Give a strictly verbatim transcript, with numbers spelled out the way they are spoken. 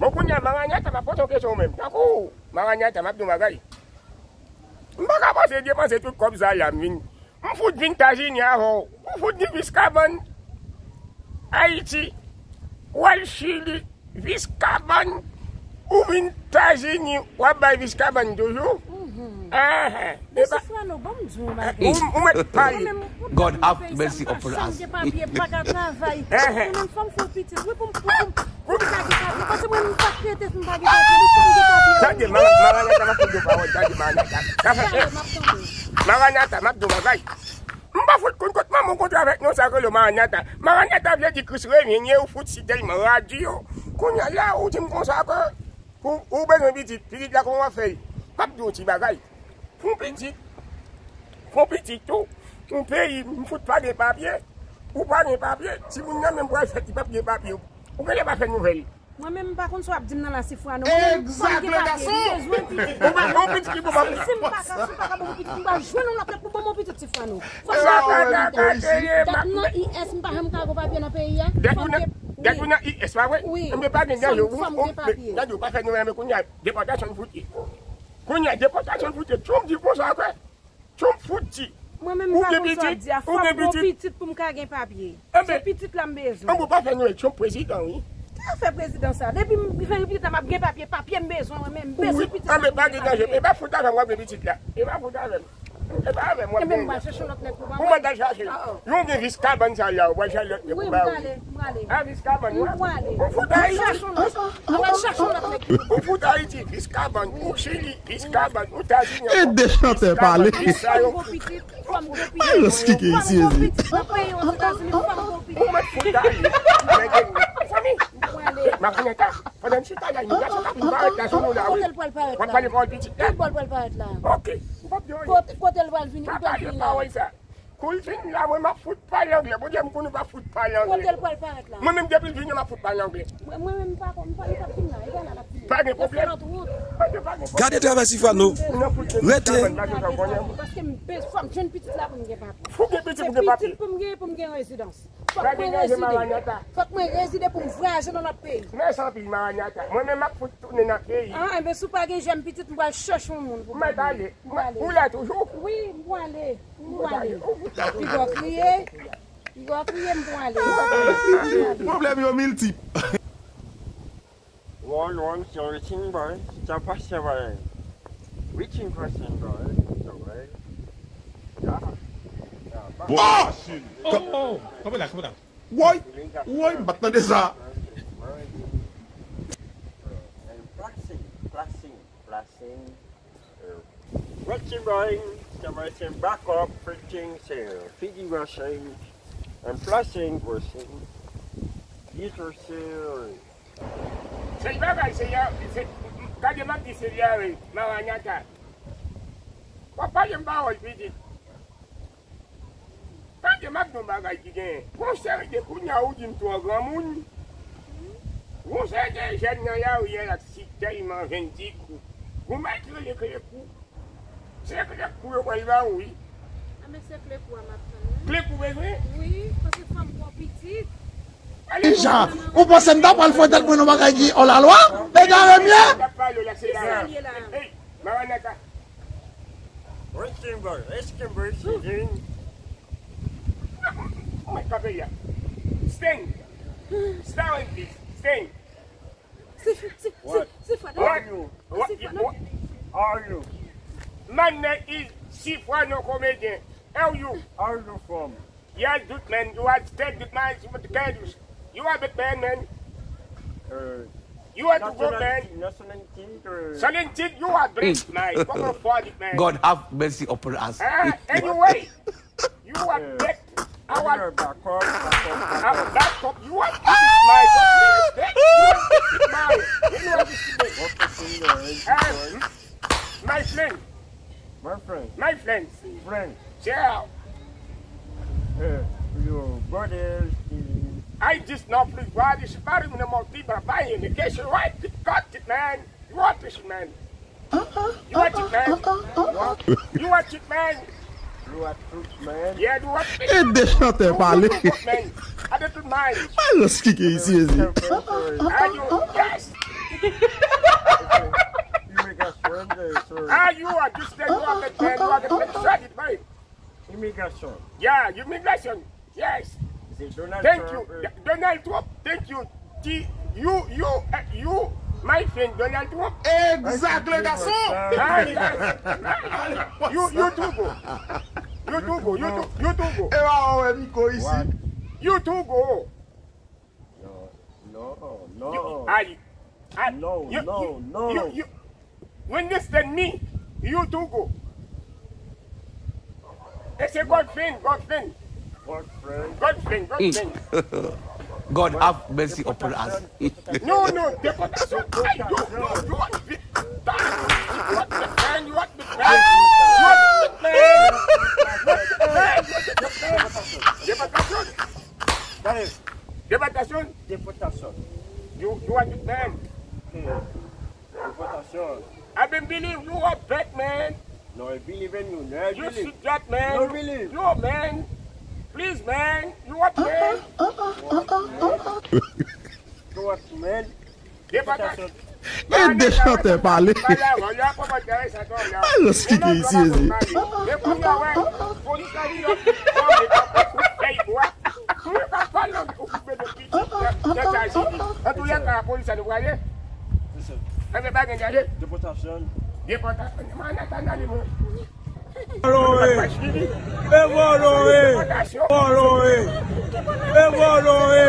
Bon, kounye a, Maranata, m ap poze yon kesyon ou menm. Tankou, Maranata, m ap di yon bagay. M pa ka panse depanse tout kòb sa la, m vin. M fout vin Tazini avè w. M fout vin Viskabann, Ayiti. W al Chili, Viskabann. Ou vin Tazini, w ap bay Viskabann toujou. Enhen. Mesye Frano, ban m di w yon bagay. Ou, ou mèt pale. God have mercy upon us. Mwen menm, fò m gen papye, m pa ka travay. Mwen menm, fò m fè pitit. Wi, pou m, pou m, pou m ka gen papye. Paske mwen, m pa k rete si m pa gen papye. Mwen fò m gen papye. Tande, Maranata, m ap fout yon pawòl. Tande, Maranata. Maranata, m ap di w bagay. M pa fout konn kot manman w kontre avèk non sa k rele Maranata. Maranata vle di Kris revyen, ou fout si tèlman radyo. Kounye a la, ou di m konsa ke ou, ou bezwen pitit, pitit la kòman w ap fè l? M ap di w yon ti bagay. Pou pitit, pou pitit tou, yon peyi, m fout pa gen papye. Ou pa gen papye, timoun nan menm pral fèt, li p ap gen papye. Ou genlè pa fè nouvèl. Mwen menm, m pa konn sa w ap di m nan la, Sifwano. Mwen menm, fò m gen papye, m bezwen pitit. Ou pa gen pitit ki pou papye. Si m pa ka, si m pa ka ba w pitit, m pral jwenn yon lòt nèg pou ban m yon pitit, Sifwano. Fò m gen papye. Dat m nan I S, m pa janm ka gon papye nan peyi a. Fò m gen, dat ou nan I S, pa vre? Wi. Enben, pa gen danje. Fò m gen papye. Gade, ou pa fè nouvèl, men kounye a, depòtasyon fout ye. Kounye a, depòtasyon fout ye. Trump di konsa, frè. Trump fout di. Mwen menm, m pa konn sa w ap di a. Fò m gon pitit pou m ka gen papye. Se pitit la m bezwen. Enben, ou pa fè nouvèl, Trump prezidan, wi. Ki afè prezidan sa? Depi m gen pitit la, m ap gen papye. Papye m bezwen, mwen menm. M bezwen pitit la pou m gen papye. Enben, pa gen danje. E pa fout avè m w ap gen pitit la. E pa fout avè m. E pa avè m w ap gen. Enben, m pral chèche yon lòt nèg pou ba mwen. Ou mèt al chache. Yon gen Viskabann sa la, ou pral chache lòt nèg pou ba ou. Wi, m prale, m prale. A Viskabann, wi. M prale. Ou fout Ayiti. M ap chèche yon lòt, m ap chèche yon lòt nèg. Ou fout Ayiti, Viskabann, ou Chili. Piskabann, ou Tazini ankò. E de chantè pale. Piskabann, piskabann. Fò m gon pitit, fò m gon pitit. Fò m gon pitit nan peyi Ozetazini, fò m gon pitit. Ou mèt fout ale. Mezanmi. Maranata, pandan m chita la, imigrasyon t ap vin parèt la sou nou la, wi. Kote l pral parèt la? W ap pale pawòl pitit la? Ki bò l pral parèt la? Ok. M p ap di anyen. Kote, kote l pral vini? Ki bò l vini la? Pa pale pawòl sa. Kou l fin la, mwen, m ap fout pale anglè. Bondye m konnen w pa fout pale anglè. Kote l pral parèt la? Mwen menm, depi l vini, m ap fout pale anglè. Mwen, mwen menm, m pa konn, m pa, li p ap vin la. E pa la l ap vini. Pa gen pwoblèm. L ap fè lòt wout. Mwen, pa gen pwoblèm. Gade travay Sifwano. Rete. Paske m bez-, fò m jwenn pitit la pou m gen papye. Fò w gen pitit pou w gen papye. Se pitit pou m gen, pou m gen rezidans. Fòk mwen rezide. Fòk mwen rezide pou m vwayaje nan lòt peyi. Mèsi anpil, Maranata. Mwen menm, m ap fout tounen nan peyi. Ah, enben, si w pa gen jèn pitit, m pral chèche yon moun pou m ale. Ou la toujou? Wi, m pral ale. M pral ale. Piga w kriye. Piga w kriye, m pral ale. Pwoblèm yo miltip. One, one, it's a written boy. It's a pastor boy. Written person boy. It's a boy. Yeah. Yeah, but Oh! Oh, oh, kanpe la, kanpe la. Woy! Woy, m pa t tande sa. And plasing, plasing, plasing. Washing, buying, somebody saying back up, fridging, say, fidi washing, and plasing, washing. Guitar, say, Sèl bagay, se ya, se, gade m ap di se ya, wi, Maranata. W ap pale m pawòl, pitit. Tande, m ap di yon bagay ki genyen. Gon seri de kounye a ou di m twò granmoun. Gon seri de jèn nan lari a la ki si tèlman vendikou. Gon bagay ki rele klekou. Se klekou yo pral ba ou, wi. A, men se klekou a m ap tann, wi. Klekou bezwen? Wi, paske fò m gon pitit. Jan, ou panse m ta pral fè tèt mwen nan bagay ki olalwa? Egare m ye? Ki sa l ye la? Maranata. Where's Kimber? Where's Kimber? She doing? Mwen kanpe ya. Sting. Star in peace. Sting. What? What? What? What? Are you? My name is Sifwano Comedian. How you? Are you from? Yes, good man. You are dead, good man. You are the bad man. Uh, you are the good man. Nationality, uh, Silent, you are great, man. What a funny man. God have mercy upon us. Ah, anyway, you are dead. I want back up, back up, back up. You are this man. What is this man? You are this man. You know this man. What is this man? My friend. My friend. My friend. Friend. Yeah. Eh, your brother is I just not please why this body with a multi by in the case right. Got it, man. You want this man? You want it, man? You want it, man? You are truth man. Yeah, do what? Ede chantè pale. Man. I don't do mine. Alòs ki gen isi ezi. Are you? Yes. Immigration, eh, sorry. Ah, you are just there. You are the man. You are the man. Shut it, man. Immigration. Yeah, immigration. Yes. Is it Donald Thank Trump, you. eh? Donald Trump. Thank you. T you you eh, you my friend Donald Trump. Egzak le gason. Ah, yes. You you too go. You too go. You too you too go. E pa wè Miko isi. What? You too go. No, no, no. Ayi. Ah, No, you, no, you, no. You, you, you understand me? You too go. E se Godfrey, Godfrey, Boyfriend. Godfrey, Godfrey. God have mercy upon us. No, no, deportation. Ay, yo, yo, yo, what the man, what the man, what the man, what the man, what the man. Deportation. Dale, Deportation. deportation. You, you are the man. Deportation. I been believe you are bad man. No, I believe in you. No, I You believe. should that man. No, believe. No man. Please man. You are man. Go up, man. Deportation. Ede chantè pale. Alòs ki gen isi ezi. An tou lè ka polis la nou prale. Anbe bagay gade. Deportation. Deportasyon. Manhattan ale mwen. Vòlò e! E vòlò e! Vòlò e! E vòlò e!